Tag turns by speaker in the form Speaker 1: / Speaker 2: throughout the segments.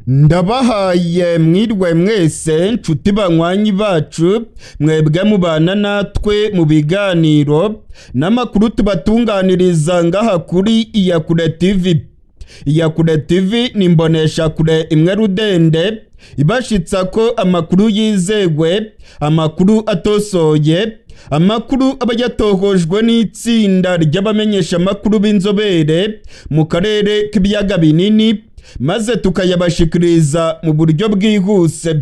Speaker 1: Ndabahaye mwirwe mwese nshuti banywanyi bacu, mwebwe mubana natwe mu biganiro n'amakuru tubatunganiriza ngaha kuri Iyakure TV. Iyakure TV ni imboneshakure imwe rudende ibashitsa ko amakuru yizewe, amakuru atosoye, amakuru aba yatohojwe n'itsinda ry'abamenyeshamakuru b'inzobere mu karere k'ibiyaga binini, maze tukayabashikiriza mu buryo bwihuse.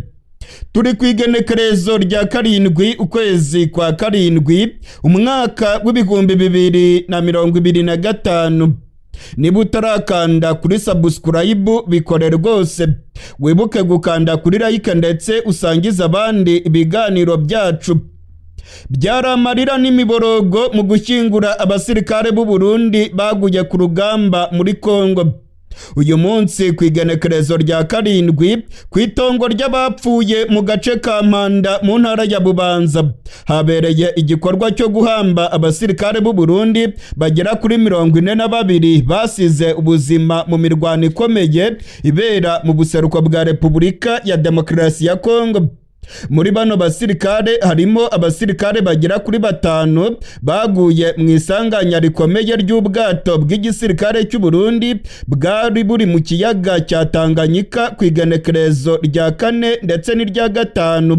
Speaker 1: Turi ku igenekerezo rya 7 ukwezi kwa 7 umwaka w'2025. Niba utarakanda kuri subscribe, bikore rwose, wibuke gukanda kuri like ndetse usangize abandi ibiganiro byacu. Byari amarira n'imiborogo mu gushyingura abasirikare b'u Burundi baguye ku rugamba muri Kongo. Uyu munsi ku igenekerezo rya 7, ku itongo ry'abapfuye mu gace ka Mpanda mu ntara ya Bubanza, habereye igikorwa cyo guhamba abasirikare b'u Burundi bagera kuri 42 basize ubuzima mu mirwano ikomeye ibera mu buseruko bwa Repubulika ya Demokarasi ya Kongo. Muri bano basirikare harimo abasirikare bagera kuri 5 baguye mu isanganya rikomeye ry'ubwato bw'igisirikare cy'u Burundi bwari buri mu kiyaga cya Tanganyika ku igenekerezo rya 4 ndetse n'irya 5.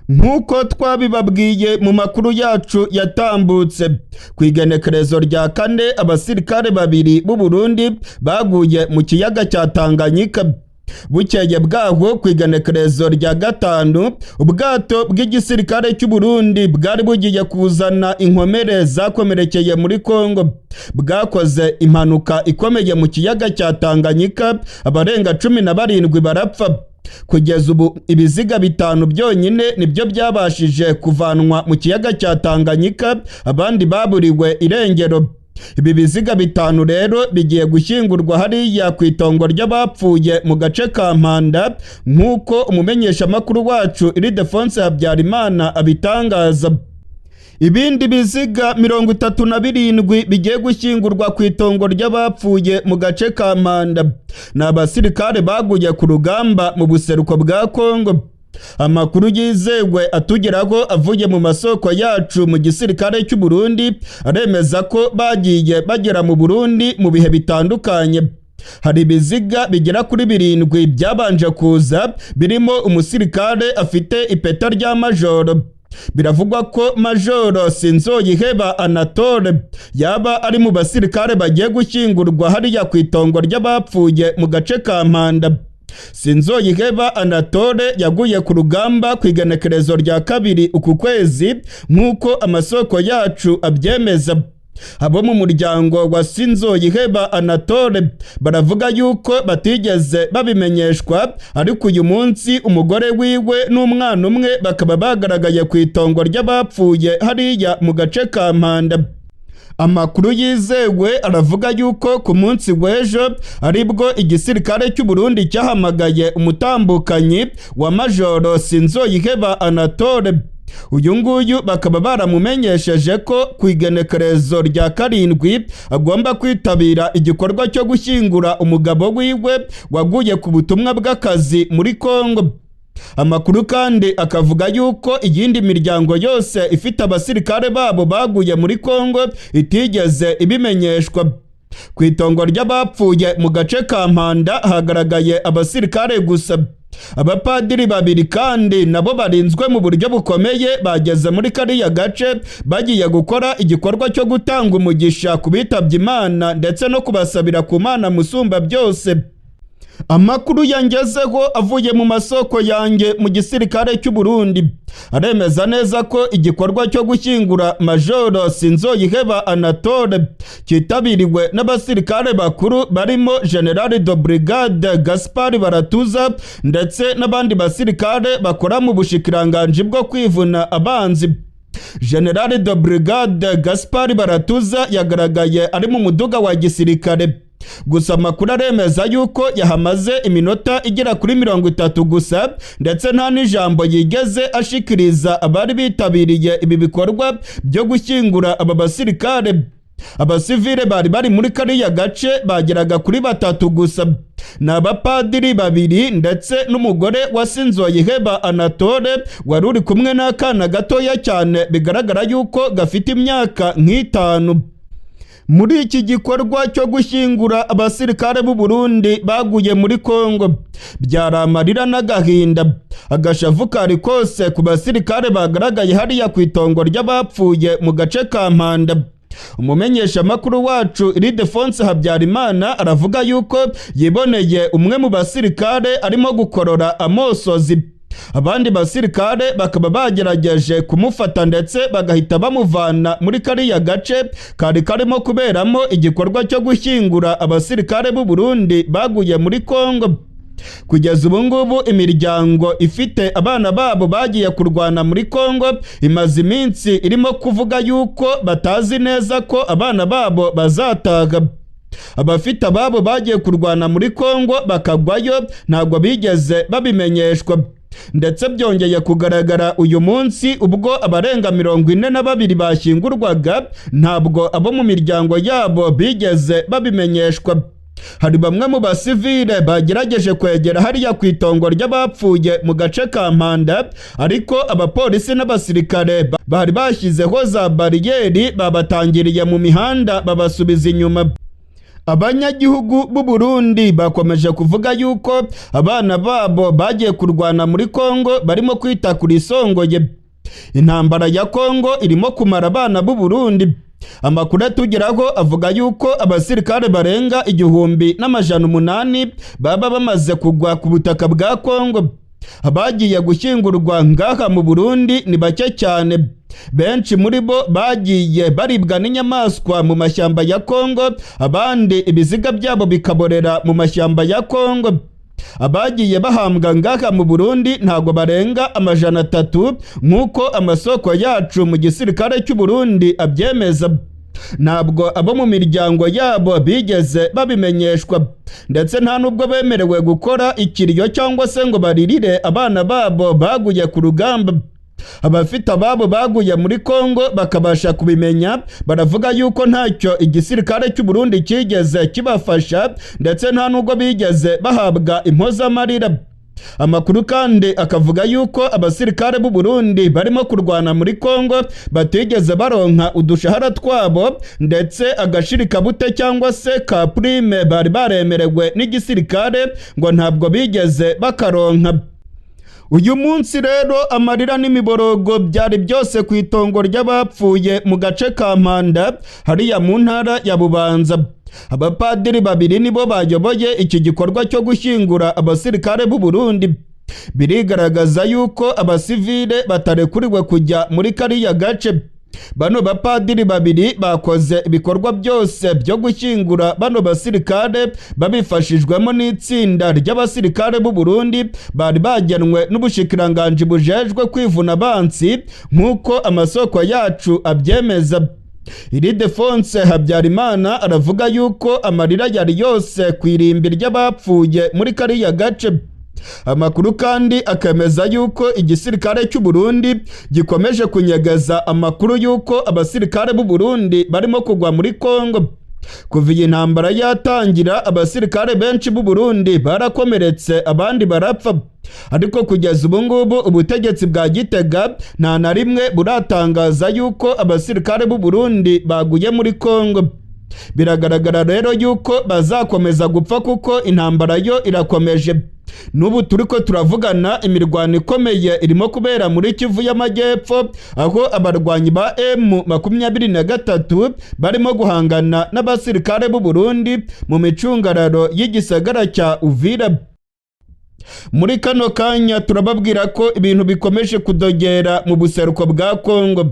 Speaker 1: Nk'uko twabibabwiye mu makuru yacu yatambutse, ku igenekerezo rya 4 abasirikare 2 b'u Burundi baguye mu kiyaga cya Tanganyika. Bukeye bwaho ku igenekerezo rya 5, ubwato bw'igisirikare cy'u Burundi bwari bugiye kuzana inkomere zakomerekeye muri Kongo bwakoze impanuka ikomeye mu kiyaga cya Tanganyika, abarenga 17 barapfa. Kugeza ubu ibiziga 5 byonyine nibyo byabashije kuvanwa mu kiyaga cya Tanganyika, abandi baburiwe irengero. Ibi biziga 5 rero bigiye gushyingurwa hariya ku itongo ry'abapfuye mu gace ka Mpanda, nk'uko umumenyeshamakuru wacu Ildefonse Habyarimana abitangaza. Ibindi biziga 37 bigiye gushyingurwa ku itongo ry'abapfuye mu gace ka Mpanda ni abasirikare baguye ku rugamba mu buseruko bwa Kongo. Amakuru yizewe atugeraho avuye mu masoko yacu mu gisirikare cy'u Burundi aremeza ko bagiye bagera mu Burundi mu bihe bitandukanye. Hari ibiziga bigera kuri 7 byabanje kuza birimo umusirikare afite ipeta rya majoro. Biravugwa ko Majoro Sinzoyiheba Anatole yaba ari mu basirikare bagiye gushyingurwa hariya ku itongo ry'abapfuye mu gace ka Mpanda. Sinzoyiheba Anatole yaguye ku rugamba ku igenekerezo rya 2 uku kwezi, nk'uko amasoko yacu abyemeza. Abo mu muryango wa Sinzoyiheba Anatole baravuga yuko batigeze babimenyeshwa, ariko uyu munsi umugore wiwe n'umwana umwe bakaba bagaragaye ku itongo ry'abapfuye hariya mu gace ka Mpanda. Amakuru yizewe aravuga yuko ku munsi w'ejo aribwo igisirikare cy'u Burundi cyahamagaye umutambukanyi wa Majoro Sinzoyiheba Anatole. Uyu nguyu bakaba baramumenyesheje ko ku igenekerezo rya 7 agomba kwitabira igikorwa cyo gushyingura umugabo wiwe waguye ku butumwa bw'akazi muri Kongo. Amakuru kandi akavuga yuko iyindi miryango yose ifite abasirikare babo baguye muri Kongo itigeze ibimenyeshwa. Ku itongo ry'abapfuye mu gace ka Mpanda hagaragaye abasirikare gusa. Abapadiri 2 kandi nabo barinzwe mu buryo bukomeye bageze muri kariya gace bagiye gukora igikorwa cyo gutanga umugisha ku bitabye Imana ndetse no kubasabira ku Mana musumba byose. Amakuru yangezeho avuye mu masoko yanjye mu gisirikare cy'u Burundi aremeza neza ko igikorwa cyo gushyingura Majoro Sinzoyiheba Anatole cyitabiriwe n'abasirikare bakuru barimo General de Brigade Gaspard Baratuza ndetse n'abandi basirikare bakora mu bushikiranganji bwo kwivuna abanzi. General de Brigade Gaspard Baratuza yagaragaye ari mu muduga wa gisirikare. Gusa amakuru aremeza yuko yahamaze iminota igera kuri 30 gusa, ndetse nta n'ijambo yigeze ashikiriza abari bitabiriye ibi bikorwa byo gushyingura aba basirikare. Abasivile bari bari muri kariya gace bageraga kuri batatu gusa, ni abapadiri babiri ndetse n'umugore wa Sinzoyiheba Anatole wari uri kumwe n'akana gatoya cyane, bigaragara yuko gafite imyaka nk'itanu. Muri iki gikorwa cyo gushyingura abasirikare b'u Burundi baguye muri Kongo, byari amarira n'agahinda, agashavu kari kose ku basirikare bagaragaye hariya ku itongo ry'abapfuye mu gace ka Mpanda. Umumenyeshamakuru wacu Ildefonse Habyarimana aravuga yuko yiboneye umwe mu basirikare arimo gukorora amosozi, abandi basirikare bakaba bagerageje kumufata ndetse bagahita bamuvana muri kariya gace kari karimo kuberamo igikorwa cyo gushyingura abasirikare b'u Burundi baguye muri Kongo. Kugeza ubu ngubu, imiryango ifite abana babo bagiye kurwana muri Kongo imaze iminsi irimo kuvuga yuko batazi neza ko abana babo bazataha. Abafite ababo bagiye kurwana muri Kongo bakagwayo ntabwo bigeze babimenyeshwa, ndetse byongeye kugaragara uyu munsi ubwo abarenga 42 bashyingurwaga, ntabwo abo mu miryango yabo bigeze babimenyeshwa. Hari bamwe mu basivile bagerageje kwegera hariya ku itongo ry'abapfuye mu gace ka Mpanda, ariko abapolisi n'abasirikare bari bashyizeho za bariyeri babatangiriye mu mihanda babasubiza inyuma. Abanyagihugu b'u Burundi bakomeje kuvuga yuko abana babo bagiye kurwana muri Kongo barimo kwita kuri isongoye. Intambara ya Kongo irimo kumara abana b'u Burundi. Amakuru atugeraho avuga yuko abasirikare barenga 1800 baba bamaze kugwa ku butaka bwa Kongo. Abagiye gushyingurwa ngaha mu Burundi ni bake cyane. Benshi muri bo bagiye baribwa n'inyamaswa mu mashyamba ya Kongo, abandi ibiziga byabo bikaborera mu mashyamba ya Kongo. Abagiye bahambwa ngaha mu Burundi ntabwo barenga 300, nk'uko amasoko yacu mu gisirikare cy'u Burundi abyemeza. Ntabwo abo mu miryango yabo bigeze babimenyeshwa, ndetse nta nubwo bemerewe gukora ikiriyo cyangwa se ngo baririre abana babo baguye ku rugamba. Abafite ababo baguye muri Kongo bakabasha kubimenya baravuga yuko ntacyo igisirikare cy'u Burundi cyigeze kibafasha, ndetse nta nubwo bigeze bahabwa impozamarira. Amakuru kandi akavuga yuko abasirikare b'u Burundi barimo kurwana muri Kongo batigeze baronka udushahara twabo, ndetse agashirikabute cyangwa se ka prime bari baremerewe n'igisirikare ngo ntabwo bigeze bakaronka. Uyu munsi rero amarira n'imiborogo byari byose ku itongo ry'abapfuye mu gace ka Mpanda hariya mu ntara ya Bubanza. Abapadiri babiri nibo bayoboye iki gikorwa cyo gushyingura abasirikare b'u Burundi. Birigaragaza yuko abasivile batarekuriwe kujya muri kariya gace. Bano bapadiri babiri bakoze ibikorwa byose byo gushyingura bano basirikare babifashijwemo n'itsinda ry'abasirikare b'u Burundi bari bagenwe n'ubushikiranganji bujejwe kwivuna abansi, nk'uko amasoko yacu abyemeza. Ildefonse Habyarimana aravuga yuko amarira yari yose ku irimbi ry'abapfuye muri kariya gace. Amakuru kandi akemeza yuko igisirikare cy'u Burundi gikomeje kunyegeza amakuru yuko abasirikare b'u Burundi barimo kugwa muri Kongo. Kuva iyi ntambara yatangira, abasirikare benshi b'u Burundi barakomeretse, abandi barapfa, ariko kugeza ubu ngubu ubutegetsi bwa Gitega nta na rimwe buratangaza yuko abasirikare b'u Burundi baguye muri Kongo. Biragaragara rero yuko bazakomeza gupfa kuko intambara yo irakomeje. N'ubu turiko turavugana, imirwano ikomeye irimo kubera muri Kivu y'Amajyepfo, aho abarwanyi ba M23 barimo guhangana n'abasirikare b'u Burundi mu micungararo y'igisagara cya Uvira. Muri kano kanya turababwira ko ibintu bikomeje kudogera mu buseruko bwa Kongo.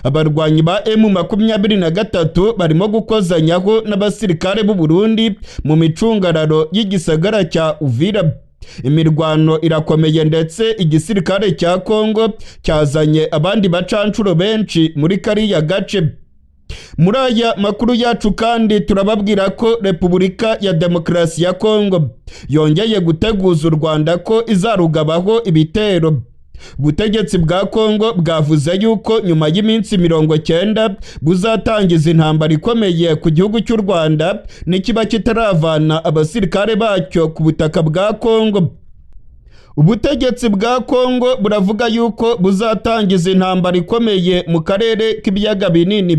Speaker 1: Abarwanyi ba M23 barimo gukozanyaho n'abasirikare b'u Burundi mu micungararo y'igisagara cya Uvira. Imirwano irakomeye, ndetse igisirikare cya Kongo cyazanye abandi bacancuro benshi muri kariya gace. Muri aya makuru yacu kandi turababwira ko Repubulika ya Demokarasi ya Kongo yongeye guteguza u Rwanda ko izarugabaho ibitero. Ubutegetsi bwa Kongo bwavuze yuko nyuma y'iminsi 90 buzatangiza intambara ikomeye ku gihugu cy'u Rwanda nikiba kitaravana abasirikare bacyo ku butaka bwa Kongo. Ubutegetsi bwa Kongo buravuga yuko buzatangiza intambara ikomeye mu karere k'ibiyaga binini,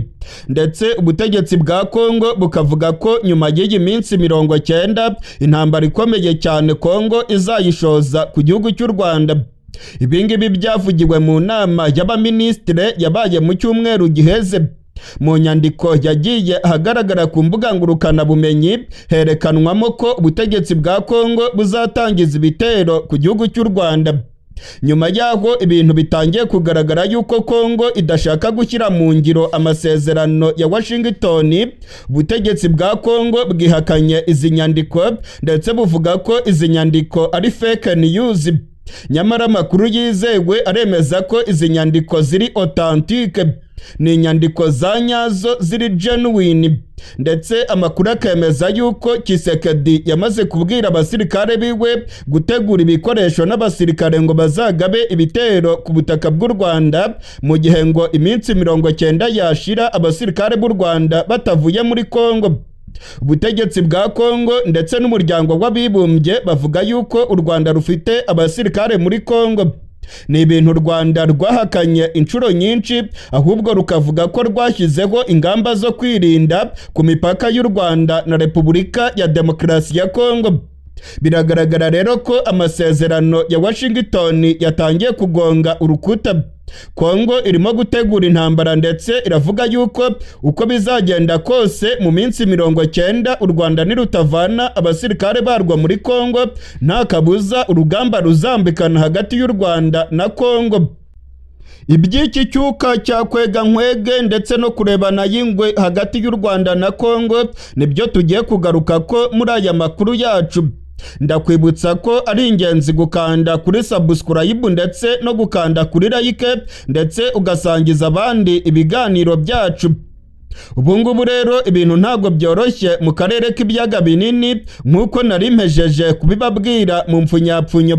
Speaker 1: ndetse ubutegetsi bwa Kongo bukavuga ko nyuma y'iyi minsi 90 intambara ikomeye cyane Kongo izayishoza ku gihugu cy'u Rwanda. Ibi ngibi byavugiwe mu nama y'abaminisitire yabaye mu cyumweru giheze. Mu nyandiko yagiye ahagaragara ku mbuga ngurukanabumenyi herekanwamo ko ubutegetsi bwa Kongo buzatangiza ibitero ku gihugu cy'u Rwanda. Nyuma y'aho ibintu bitangiye kugaragara yuko Kongo idashaka gushyira mu ngiro amasezerano ya Washington, ubutegetsi bwa Kongo bwihakanye izi nyandiko ndetse buvuga ko izi nyandiko ari fake news. Nyamara amakuru yizewe aremeza ko izi nyandiko ziri authentique, ni inyandiko za nyazo ziri genuine, ndetse amakuru akemeza yuko Tshisekedi yamaze kubwira abasirikare biwe gutegura ibikoresho n'abasirikare ngo bazagabe ibitero ku butaka bw'u Rwanda mu gihe ngo iminsi 90 yashira abasirikare b'u Rwanda batavuye muri Kongo. Ubutegetsi bwa Kongo ndetse n'umuryango w'abibumbye bavuga yuko u Rwanda rufite abasirikare muri Kongo. Ni ibintu u Rwanda rwahakanye inshuro nyinshi, ahubwo rukavuga ko rwashyizeho ingamba zo kwirinda ku mipaka y'u Rwanda na Repubulika ya Demokarasi ya Kongo. Biragaragara rero ko amasezerano ya Washington yatangiye kugonga urukuta. Kongo irimo gutegura intambara ndetse iravuga yuko uko bizagenda kose mu minsi 90 u Rwanda nirutavana abasirikare barwo muri Kongo, nta kabuza urugamba ruzambikana hagati y'u Rwanda na Kongo. Iby'iki cyuka cya kwega nkwege ndetse no kurebana y'ingwe hagati y'u Rwanda na Kongo nibyo tugiye kugaruka ko muri aya makuru yacu. Ndakwibutsa ko ari ingenzi gukanda kuri subscribe ndetse no gukanda kuri like, ndetse ugasangiza abandi ibiganiro byacu. Ubu ngubu rero ibintu ntabwo byoroshye mu karere k'ibiyaga binini nk'uko nari mpejeje kubibabwira mu mpfunyapfunyo.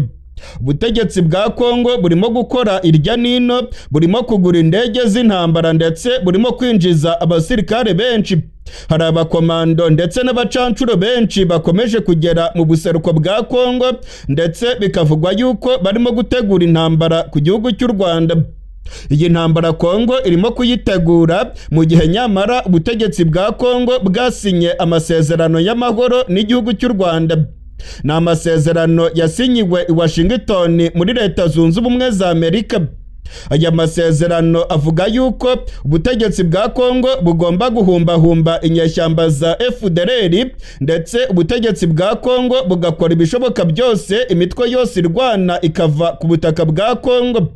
Speaker 1: Ubutegetsi bwa Kongo burimo gukora irya nino, burimo kugura indege z'intambara ndetse burimo kwinjiza abasirikare benshi. Hari abakomando ndetse n'abacancuro benshi bakomeje kugera mu buseruko bwa Kongo, ndetse bikavugwa yuko barimo gutegura intambara ku gihugu cy'u Rwanda. Iyi ntambara Kongo irimo kuyitegura mu gihe nyamara ubutegetsi bwa Kongo bwasinye amasezerano y'amahoro n'igihugu cy'u Rwanda. Ni amasezerano yasinyiwe i Washington muri Leta Zunze Ubumwe za Amerika. Aya masezerano avuga yuko ubutegetsi bwa Kongo bugomba guhumbahumba inyeshyamba za FDLR, ndetse ubutegetsi bwa Kongo bugakora ibishoboka byose imitwe yose irwana ikava ku butaka bwa Kongo.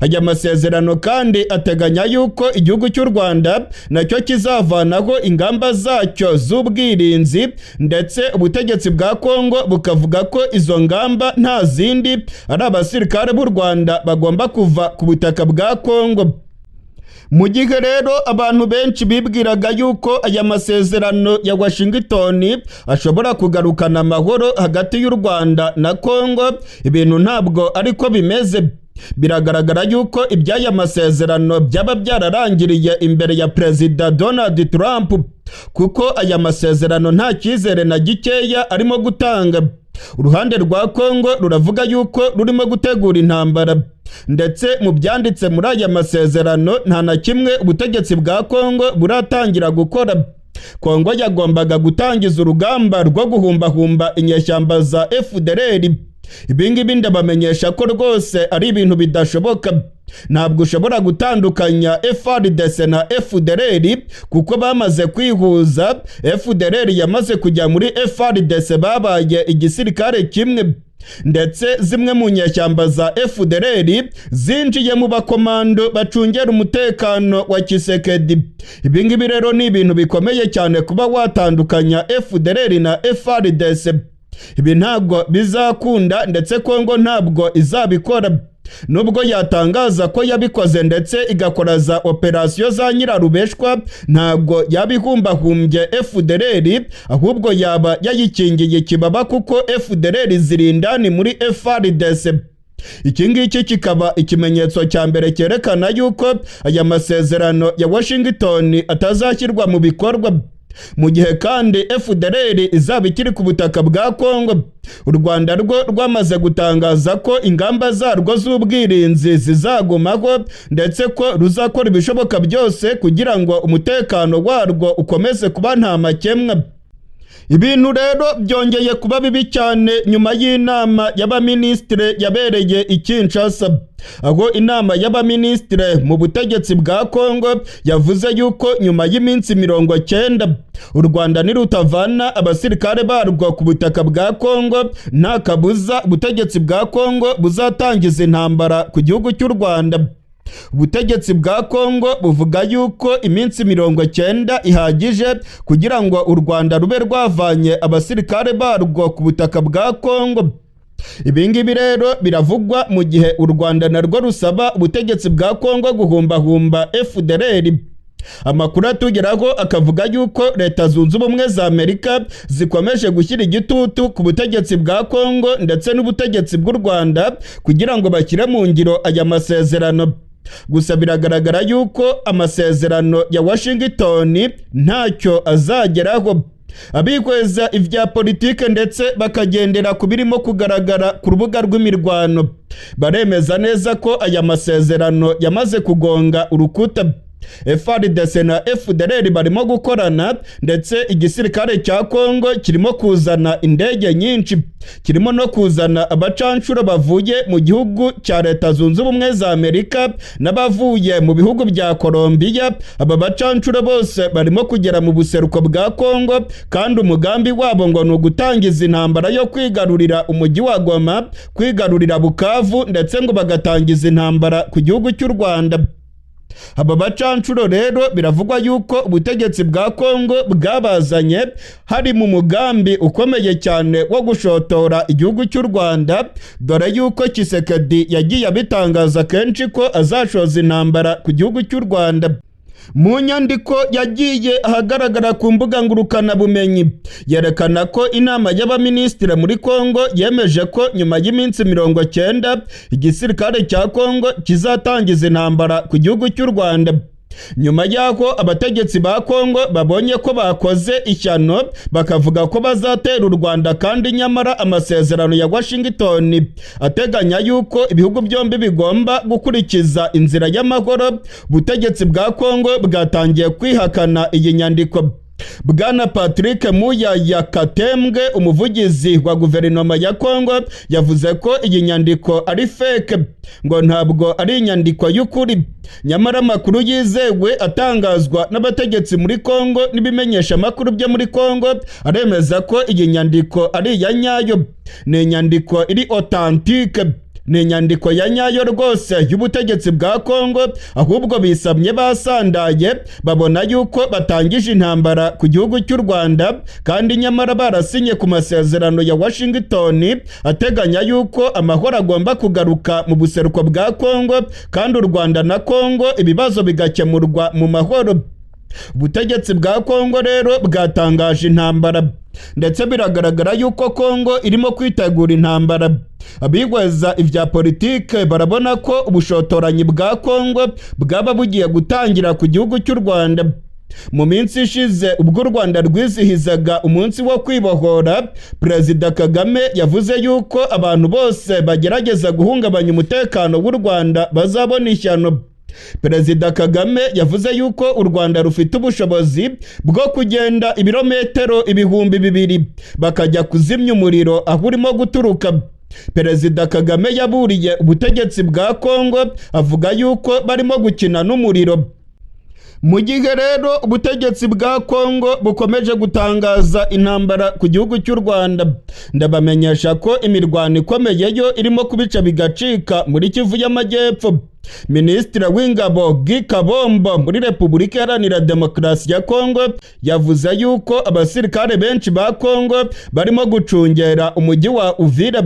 Speaker 1: Aya masezerano kandi ateganya yuko igihugu cy'u Rwanda nacyo kizavanaho ingamba zacyo z'ubwirinzi, ndetse ubutegetsi bwa Kongo bukavuga ko izo ngamba nta zindi ari abasirikare b'u Rwanda bagomba kuva ku butaka bwa Kongo. Mu gihe rero abantu benshi bibwiraga yuko aya masezerano ya Washington ashobora kugarukana amahoro hagati y'u Rwanda na Kongo, ibintu ntabwo ariko bimeze. Biragaragara yuko iby'aya masezerano byaba byararangiriye imbere ya Perezida Donald Trump, kuko aya masezerano nta cyizere na gikeya arimo gutanga. Uruhande rwa Kongo ruravuga yuko rurimo gutegura intambara, ndetse mu byanditse muri aya masezerano nta na kimwe ubutegetsi bwa Kongo buratangira gukora. Kongo yagombaga gutangiza urugamba rwo guhumbahumba inyeshyamba za FDLR. Ibi ngibi ndabamenyesha ko rwose ari ibintu bidashoboka. Ntabwo ushobora gutandukanya FARDC na FDLR kuko bamaze kwihuza. FDLR yamaze kujya muri FARDC, babaye igisirikare kimwe, ndetse zimwe mu nyeshyamba za FDLR zinjiye mu bakomando bacungera umutekano wa Tshisekedi. Ibi ngibi rero ni ibintu bikomeye cyane kuba watandukanya FDLR na FARDC. Ibi ntabwo bizakunda, ndetse Kongo ntabwo izabikora nubwo yatangaza ko yabikoze ndetse igakora za operasiyo za nyirarubeshwa. Ntabwo yabihumbahumbye FDLR, ahubwo yaba yayikingiye ikibaba, kuko FDLR ziri indani muri FARDC. Iki ngiki kikaba ikimenyetso cya mbere cyerekana yuko aya masezerano ya Washington atazashyirwa mu bikorwa. Mu gihe kandi FDLR izaba ikiri ku butaka bwa Kongo, u Rwanda rwo rwamaze gutangaza ko ingamba zarwo z'ubwirinzi zizagumaho, ndetse ko ruzakora ibishoboka byose kugira ngo umutekano warwo ukomeze kuba nta makemwa. Ibintu rero byongeye kuba bibi cyane nyuma y'inama y'abaminisitire yabereye i Kinshasa, aho inama y'abaminisitire mu butegetsi bwa Kongo yavuze yuko nyuma y'iminsi 90 u Rwanda nirutavana abasirikare barwo ku butaka bwa Kongo, nta kabuza ubutegetsi bwa Kongo buzatangiza intambara ku gihugu cy'u Rwanda. Ubutegetsi bwa Kongo buvuga yuko iminsi 90 ihagije kugira ngo u Rwanda rube rwavanye abasirikare barwo ku butaka bwa Kongo. Ibi ngibi rero biravugwa mu gihe u Rwanda narwo rusaba ubutegetsi bwa Kongo guhumbahumba FDLR. Amakuru atugeraho akavuga yuko Leta Zunze Ubumwe za Amerika zikomeje gushyira igitutu ku butegetsi bwa Kongo ndetse n'ubutegetsi bw'u Rwanda kugira ngo bashyire mu ngiro aya masezerano. Gusa biragaragara yuko amasezerano ya Washington ntacyo azageraho. Abikweza ibya politike ndetse bakagendera ku birimo kugaragara ku rubuga rw'imirwano baremeza neza ko aya masezerano yamaze kugonga urukuta. FARDC na FDLR barimo gukorana, ndetse igisirikare cya Kongo kirimo kuzana indege nyinshi, kirimo no kuzana abacanshuro bavuye mu gihugu cya Leta Zunze Ubumwe za Amerika n'abavuye mu bihugu bya Colombia. Aba bacanshuro bose barimo kugera mu buseruko bwa Kongo, kandi umugambi wabo ngo ni ugutangiza intambara yo kwigarurira umujyi wa Goma, kwigarurira Bukavu, ndetse ngo bagatangiza intambara ku gihugu cy'u Rwanda. Aba bacanshuro rero biravugwa yuko ubutegetsi bwa Kongo bwabazanye hari mu mugambi ukomeye cyane wo gushotora igihugu cy'u Rwanda, dore yuko Tshisekedi yagiye abitangaza kenshi ko azashoza intambara ku gihugu cy'u Rwanda. Mu nyandiko yagiye ahagaragara ku mbuga ngurukanabumenyi yerekana ko inama y'abaminisitiri muri Kongo yemeje ko nyuma y'iminsi 90 igisirikare cya Kongo kizatangiza intambara ku gihugu cy'u Rwanda. Nyuma y'aho abategetsi ba Kongo babonye ko bakoze ishyano, bakavuga ko bazatera u Rwanda, kandi nyamara amasezerano ya Washington ateganya yuko ibihugu byombi bigomba gukurikiza inzira y'amahoro, ubutegetsi bwa Kongo bwatangiye kwihakana iyi nyandiko. Bwana Patrick Muyaya Katembwe, umuvugizi wa guverinoma ya Kongo, yavuze ko iyi nyandiko ari fake, ngo ntabwo ari inyandiko y'ukuri. Nyamara amakuru yizewe atangazwa n'abategetsi muri Kongo n'ibimenyesha amakuru byo muri Kongo aremeza ko iyi nyandiko ari iya nyayo. Ni inyandiko iri authentique, ni inyandiko ya nyayo rwose y'ubutegetsi bwa Kongo. Ahubwo bisamye basandaye, babona yuko batangije intambara ku gihugu cy'u Rwanda, kandi nyamara barasinye ku masezerano ya Washington ateganya yuko amahoro agomba kugaruka mu buseruko bwa Kongo, kandi u Rwanda na Kongo ibibazo bigakemurwa mu mahoro. Ubutegetsi bwa Kongo rero bwatangaje intambara, ndetse biragaragara yuko Kongo irimo kwitegura intambara. Abigweza ibya politike barabona ko ubushotoranyi bwa Kongo bwaba bugiye gutangira ku gihugu cy'u Rwanda. Mu minsi ishize, ubwo u Rwanda rwizihizaga umunsi wo kwibohora, Perezida Kagame yavuze yuko abantu bose bagerageza guhungabanya umutekano w'u Rwanda bazabona ishyano. Perezida Kagame yavuze yuko u Rwanda rufite ubushobozi bwo kugenda ibirometero 2000 bakajya kuzimya umuriro aho urimo guturuka. Perezida Kagame yaburiye ubutegetsi bwa Kongo, avuga yuko barimo gukina n'umuriro. Mu gihe rero ubutegetsi bwa Kongo bukomeje gutangaza intambara ku gihugu cy'u Rwanda, ndabamenyesha ko imirwano ikomeye yo irimo kubica bigacika muri Kivu y'Amajyepfo. Minisitiri w'Ingabo Guy Kabombo muri Repubulika Iharanira Demokarasi ya Kongo yavuze yuko abasirikare benshi ba Kongo barimo gucungera umujyi wa Uvira.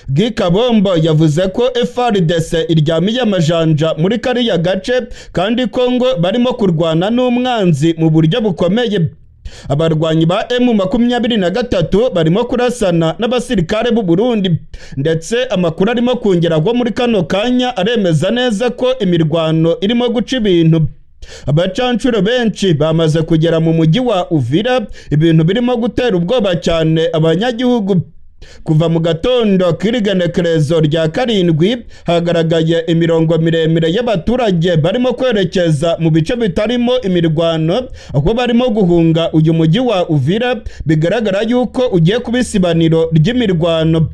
Speaker 1: Guy Kabombo yavuze ko FARDC iryamiye amajanja muri kariya gace, kandi Kongo barimo kurwana n'umwanzi mu buryo bukomeye. Abarwanyi ba M23 barimo kurasana n'abasirikare b'u Burundi, ndetse amakuru arimo kongeraho muri kano kanya aremeza neza ko imirwano irimo guca ibintu. Abacancuro benshi bamaze kugera mu mujyi wa Uvira, ibintu birimo gutera ubwoba cyane abanyagihugu. Kuva mu gatondo k'irigenekerezo rya 7 hagaragaye imirongo miremire y'abaturage barimo kwerekeza mu bice bitarimo imirwano, aho barimo guhunga uyu mujyi wa Uvira, bigaragara yuko ugiye kuba isibaniro ry'imirwano.